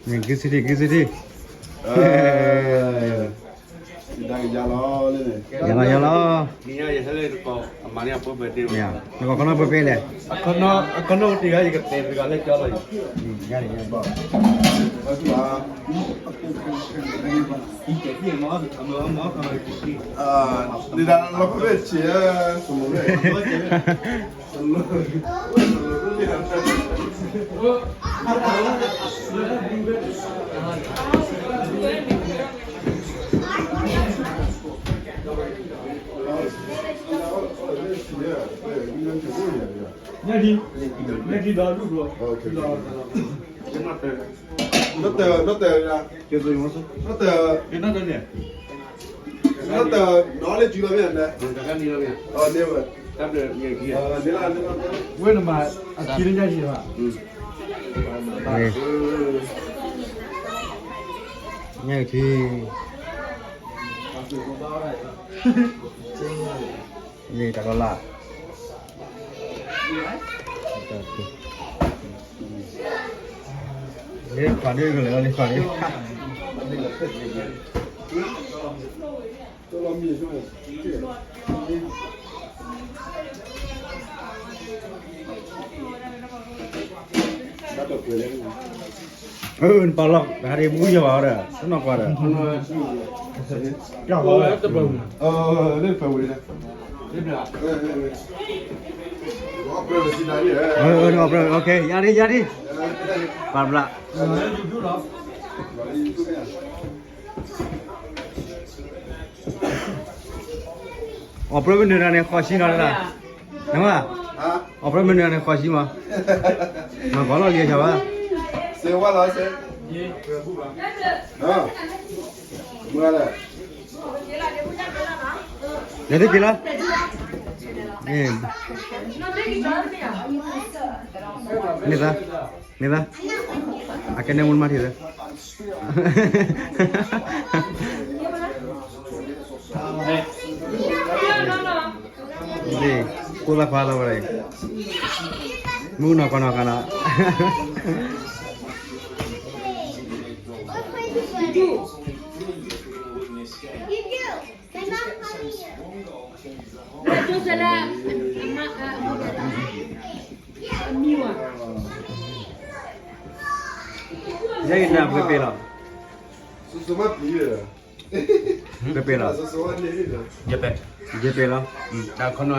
ဂ့ၤဆံးထံ ဂ့ၤဆံးထံ ယၤလီၤ ယၤလီၤ နကီၢ်ခီနီၢ် ပှဲၤလဲၣ် အခီနီၢ်တဂၤ ယကတဲတဂၤလၢကၠီလီၤ ဒ်လီၤကဘၣ်ဆံး နတၢ် နတၢ် နတၢ် နတၢ် နအီၣ်လၢစုလီၤမ့ၢ်ဧါ, ဝဲနမၤအခံလၢညါယံၤဘၣ်, ညါယံၤထံ န့ၣ်တၢ်ကီလၢ် လၢခွါဒ်ကလဲၤလီၤလၢခွါဒ် အၢ နပာ်လီၤ တဟးဒ့မူယီၤဘၣ်ဒီး တနီၢ်ကွၢ်ဒီး လၢပဝဲ ယၤဒ် ယၤဒ် ပာ်ဘျး အီၣ်ပြၢမနုၤတၢ်န့ၣ် ဃီၣ်ဆံနီၤတၢ်, နမ့ၢ် အီၣ်ပြၢမနုၤတၢ်န့ၣ် ဃီၣ်ဆံမး, မၤကီးလီၤလံၤဆၢဘၣ်, စဲဝါလီၤစဲ, မ့ၢ်လဲၣ်, လဲၤသ့က့ၤလီၤ, န့ၣ်သး, န့ၣ်သး, အကဲန့ၣ်မူနမါထံၣ်သး ကိၢ်သးခွါသးဝဲ, မုၢ်နီၢ်ကီၢ်နီၢ်ကီၢ်နီၢ်, ယဲအံၤနၢ်ပှဲၤပ့ၤလီၤ, ပှဲၤပ့ၤလီၤ, ယဲၢ်ပ့ၤလီၤ, တၢ်ခီနီၢ်ပဲာ်ထံမး,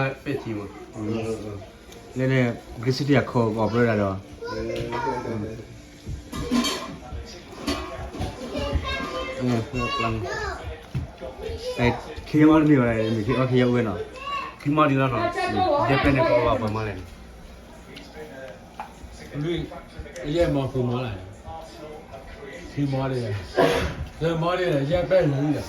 လၢန့ၣ် ပကစံတံၢ်အခိၣ်ကီၢ်ပြၢဒၣ်ဒီး ခ့ယမီတမ့ၢ်ဘၣ်, မ့ၢ်ခ့အီၣ်ခ့ယအူဝဲနီၤ, ခ့မီဒ်လီၤနီၤ, ယဲၢ်ပဲာ်န့ၣ်ကီၢ်ဝဲပှၤမီလဲၣ်, ယဲၢ်မီဃုမီလဲၣ်, ခ့မီဒ်, ယဲၢ်မီဒ် ယဲၢ်ပဲာ်န့ၣ်လီၤ.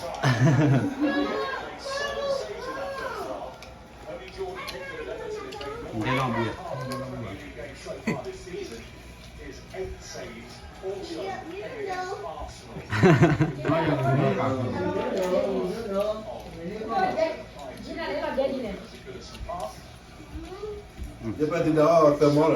ယဲၢ်ပဲာ်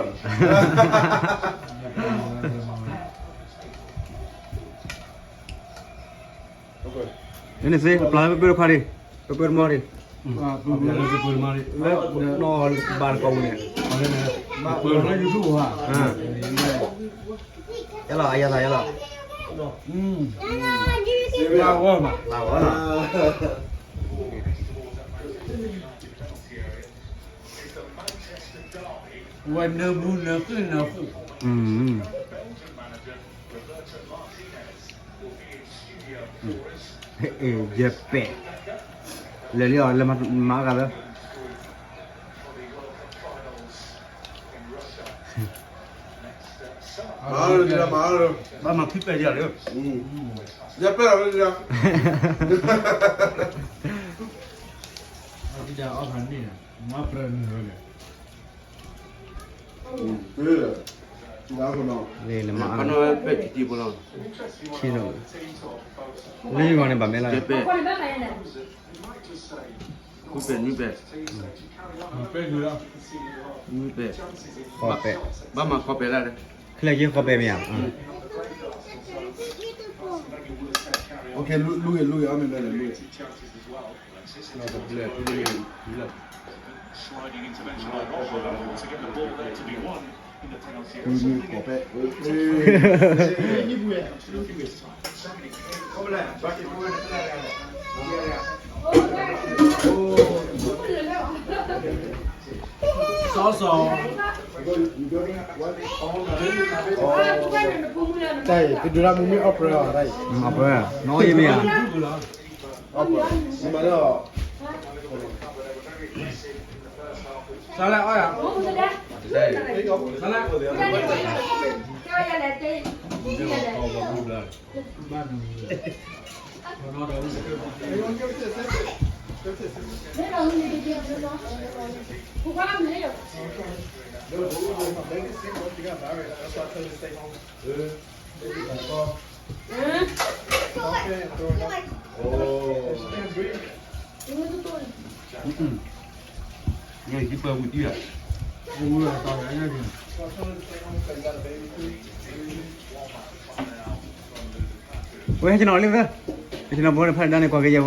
န့ၣ်စ့ ပျၢ်လၢပပၢတခွါဒံး, ပပၢတမီဒံး, လၢနီၢ်ဘၣ်တကိးပူၤန့ၣ်, ယလီၤ အယသးယလီၤ, ဘၣ်ဂီၢ်မး, ဘၣ်ဂီၢ်လီၤ. ဝဲနၢမူနၢဃုနၢဃု, ယပဲာ်, လဲၤလံအီၤလၢမၤအဂၤလၢ ဘၣ်မၤခံပဲာ်ယၤလၢ, ယပဲာ်လီၤ, လၢမၤအါ, လၢယဂီၢ်န့ၣ်ဘၣ်မဲလီၤ, ဃုပဲာ်နွံပဲာ်, ပဲာ်, ဃီပဲာ်, ဘၣ်မၤဃီပဲာ်လၢ, ခဲလၢာ်က့ဃီပဲာ်မ့ၢ်ဧါ. Okay, လူဂ့ၤ လူဂ့ၤ အီၣ်မ့ၤဘဲလဲၣ် လူဂ့ၤ. စီစီ တၢ်အံၤ ပဒုးဒၣ်မူမ့ၢ်အီၣ်ပြၢအီၤတၢ်အံၤ အီၣ်ပြၢ နအီၣ်ယမ့ၢ်ဧါ အီၣ်ပြၢ နမၤလၢအီၤ စလၢအီၣ်ယၤ စလၢ ဝဲဟဲက့ၤနီၤလံသၢ ဟဲက့ၤနီၤဘိန့ၣ် ဖးဒၣ်န့ၣ် ကွၢ်က့ၤယဲၢ်ဖိ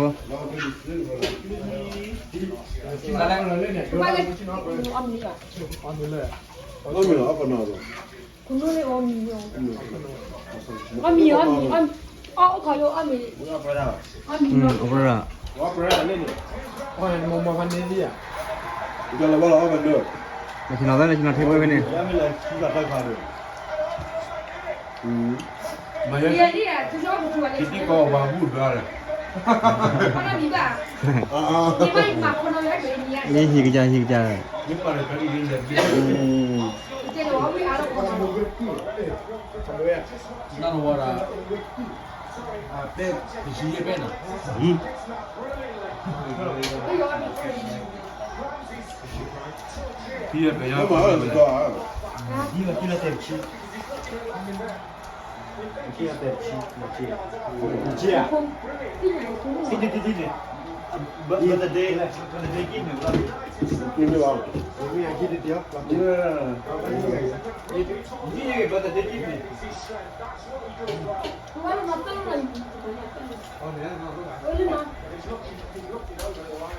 အီၣ်မ့ၤလီၤ အီၣ်ပနီၣ်လီၤ အီၣ်မ့ၤ အီၣ်မ့ၤ အီၣ် အီၣ်ခီယိၣ်အီၣ်မ့ၤ အီၣ် အီၣ်ပြၢဒၣ် အီၣ်ပြၢဒၣ် မ့ၢ်ကလီၤဘၣ်လီၤ အီၣ်မ့ၤဒၣ် လၢခံနီၤသၢ လၢခံနီၤထံဖိဖဲန့ၣ် မ့ၢ်ယဲဒၣ် ကသံၣ်ကီဝါဘူၣ်ဘၣ်ဒီး မ့ၢ်ဟံၣ်ကစၢ် ဟံၣ်ကစၢ် မ့ၢ်ပာ်လၢကလံၤလံၤ နဝဲဒၣ် ပဲတဆံယဲၢ်ပဲနီၤ ဖံယဲၢ်ပဲယဲၢ် ဖံယဲၢ်ပဲတဆံ နက့ နက့ နက့ ဘတ်တဒ့ ဘတ်တဒ့ကံၢ်န့ၣ် က့ၤန့ၢ်ဘၣ် က့ၤန့ၢ်ဘၣ် ဘတ်တဒ့ကံၢ်န့ၣ် လံ နပာ်လီၤလၢ မၤဒံ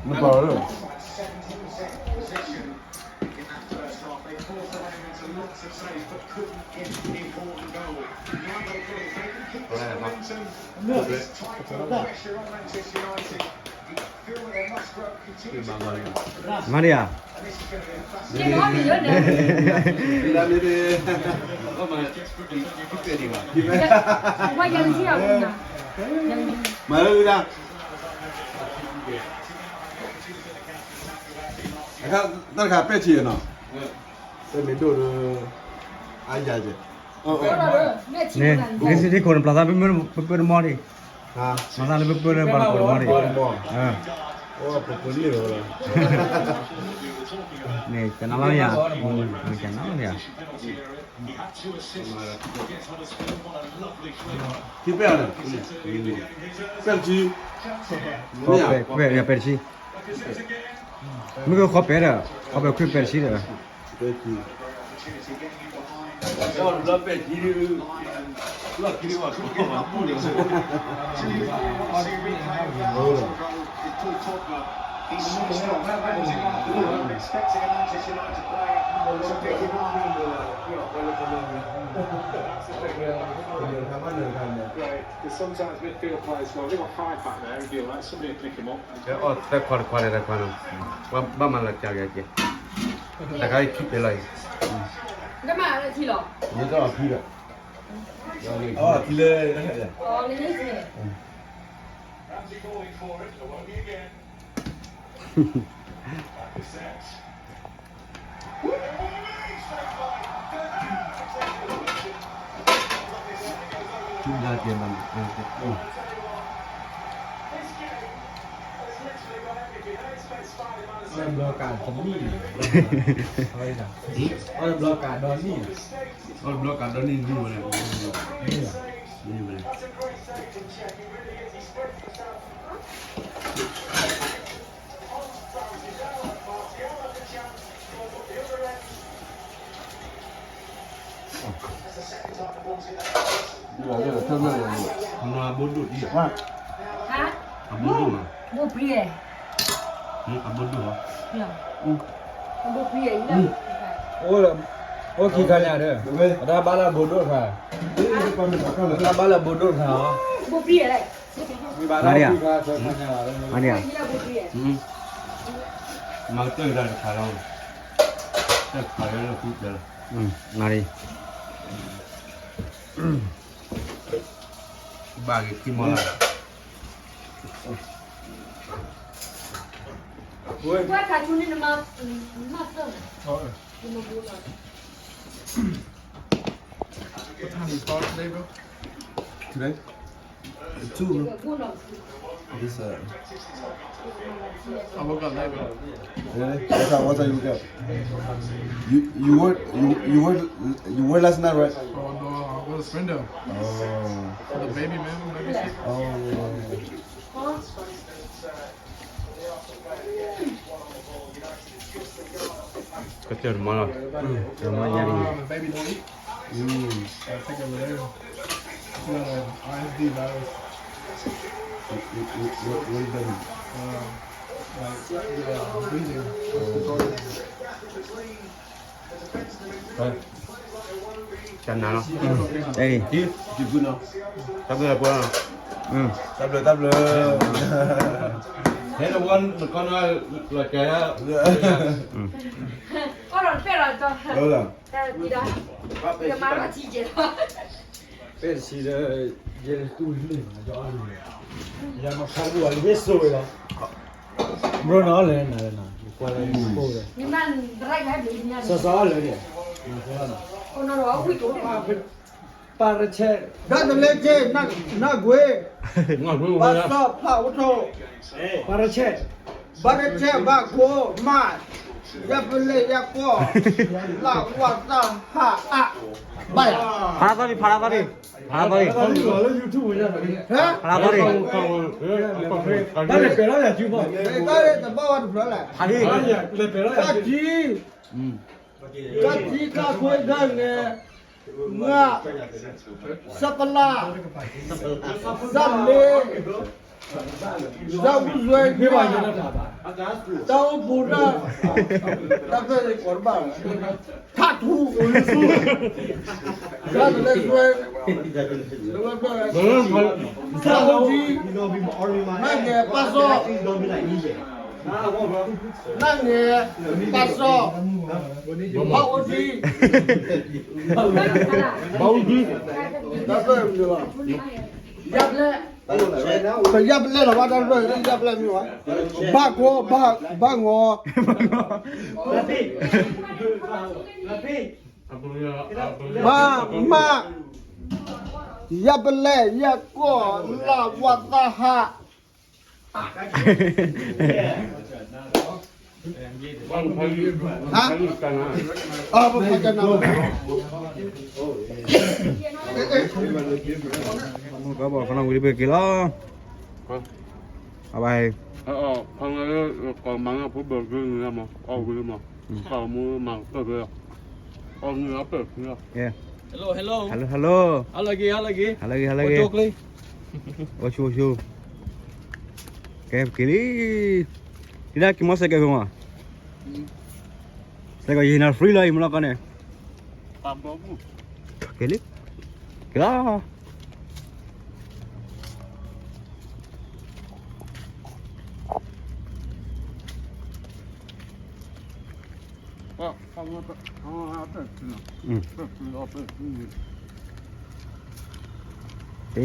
းဧါ မၤလၢဒၣ် အခါ တၢ်တခါပဲာ်ထံနီၤ ပဲမ့ၢ်ဒိၣ်ဒီး အါယၤကဲ န့ၣ် ဒ်စံးဒ်ခိၣ်နပျၢ်သး ပပၢတမီဒံး မၤသးလၢပပၢလၢပှၤတမီဒံး ပပၢလံလီၤ န့ၣ် ကနၣ်လီၤယၤ ကနၣ်လီၤယၤ ခံပဲာ်န့ၣ် ပဲာ်တဆံ ပဲာ် ပဲာ်တဆံ မ့ၢ်ကခီပဲာ်ဒီး ခီပဲာ်ခွံပဲာ်တဆံဒီး ပဲာ်တဆံ တဘျီပဲာ်တဆံ တဘျီခံ Sometimes midfield players, well, they got five back there, if you like, somebody will pick him up. အီၣ်တခွါတခွါန့ၣ်တခွါန့ၣ် ဘၣ်မၤလၢကၢ်ကဲကဲ တခါအံၤခံပဲာ်လီၤအံၤ မ့ၢ်တအီၣ်ခံဒီး အီၣ်ခံလၢ အီၣ်တဘျီကးဒီနံၣ်, အီၣ်တဘျီကးဒီနံၣ်, အီၣ်တဘျီကးဒီနံၣ်နံၣ်ဝဲန့ၣ်, နံၣ်လီၤ. အဘိဒိၣ်ဒံးဧါ, အဘိဒိၣ်မး, ဘိပှံၤဧါ, အဘိဒိၣ်ဧါ, အိၣ်ခံခါညါဒီး အတၢ်ဘၣ်လၢအဘိဒိၣ်တခါ, အတၢ်ဘၣ်လၢအဘိဒိၣ်တခါ, မၤဒံးဧါ, မၤဒံးဧါ, မၤကတၢၢ်ကဒါတခါလီၤ, တၢ်တခါလၢလၢဃုကျဲလီၤ, မၤဒံး, ဘၣ်ဂ့ၤခံမီလီၤ. ဝဲ What time you start today, bro? Today? Two, bro. This, uh, I woke up late, bro. Really? What time, what time you wake up? You, you work, you, you work, you work last night, right? Oh, no, I was with a friend though. Oh. For the baby, man, baby. Oh. ကတၢၢ်တမီလီၤ, တမီညါဒံး, baby don't eat. Gotta take it over there. She got a R S V virus. What, what, what, what is that? Uh, like, yeah, breathing. Respiratory. တၢ်နၤလီၤ, တၢ်ဘျုး, တၢ်ဘျုး, တၢ်ဘျုး, ဟဲနဝီနကီၢ်နၢ်လီၤကဲ, အီၣ်လီၤတဖျၢၣ်လီၤ, တၢ်တံၤဒီး, ယမၤလီၤထံကဲလီၤ. ပဲတဆံဒီး ယဲတူၢ်လံ, ယအီၣ်လံ, ယမၤခါပူၤအီၤလံ ယဲစိၤဝဲလီၤ, ဘြိနၤအီၣ်လဲၣ်နၤလဲၣ်နၤ, ယကွၢ်လၢယကိၢ်ဒီး, စီၤစီၤအီၣ်လဲၣ်ဒံး, ပၢ်ရဆဲး, ဒၣ်တလဲက့ၤ, နၢ်ကွ့, ပၢ်စီၤဖးအိၣ်ထိး, ပၢ်ရဆဲး, ဘၣ်တဆဲးဘၣ်ကိးမး, ယပလဲၣ်ယကီၢ်, လၢဝၣ်သၣ်ဟးအါ, ဘၣ်ယၤ, ဖးလီၤသီၣ်ဒံး, ဖးလီၤသီၣ်ဒံး, ဖးလီၤသီၣ်ဒံး, ဖးလီၤသီၣ်ဒံး, တၢ်လဲၤပဲာ်လီၤယၤစုဘၣ်, တၢ်လဲၤပဲာ်လီၤယၤစု, တၢ်ကံ, တၢ်ကံ တၢ်ခွဲ တၢ်နဲ, ငါ, စပလၢ်, စလ့, တၢ်အိၣ်ဖှိၣ်ဒၣ်, တၢ်ဖဲန့ၣ်ကိးတဘၣ်, ထးထူ, တၢ်တလဲဆွဲ, တၢ်အိၣ်ဖှိၣ်ဒၣ်, နၢ်နဲပၢ်စီၣ်, နၢ်နဲပၢ်စီၣ်, ဘၣ်အိၣ်ဒံး, ဘၣ်အိၣ်ဒံး, တၢ်ဖဲန့ၣ်လီၤ, ယါဘျဲၣ်, ပယါဘျဲၣ်လီၤဘၣ် တၢ်ဖဲန့ၣ် ယါဘျဲၣ်မ့ၢ်ဝဲ, ဘၣ်ကိး, ဘၣ်ဂီၤ, မၤ, မၤ, ယါဘျဲၣ်, ယါကိး, လၢဝၣ်သၣ်ဟး, ဟါ, အဘၣ်ဖးကနၣ်, ကဘၣ်ဖးနၢ်ဝံၤတဘ့ၣ်က့ၤလီၤ, အဘၣ်ဟဲ, ကမၤဖိဘၢၣ်က့ၤန့ၣ်မး, အီၣ်ဝံၤမး, ကမၤကတၢၢ်ဖဲ, အီၣ်ဝံၤအပၢၢ်ဖဲ, hello hello hello hello, ဟါလၢဂ့ၤ ဟါလၢဂ့ၤ, ဟါလၢဂ့ၤ ဟါလၢဂ့ၤ, အိၣ်ဆူၣ်အိၣ်ဆူၣ်, ကဲက့ၤလံ, ဒ်ဒၣ်က့ၤမီၢ်စဲးကဲးဖိမး, စဲးကဲးယဟ့ၣ်နၤ free လီၤ ယမၤလီၤကီၢ်န့ၣ်, က့ၤလံ, က့ၤလီၤ. တ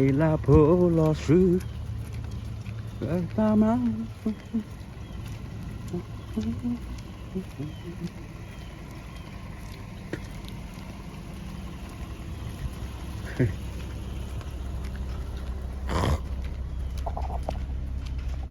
့လၢဖိလီၤဆူ, တၢ်မၤ ဟဲ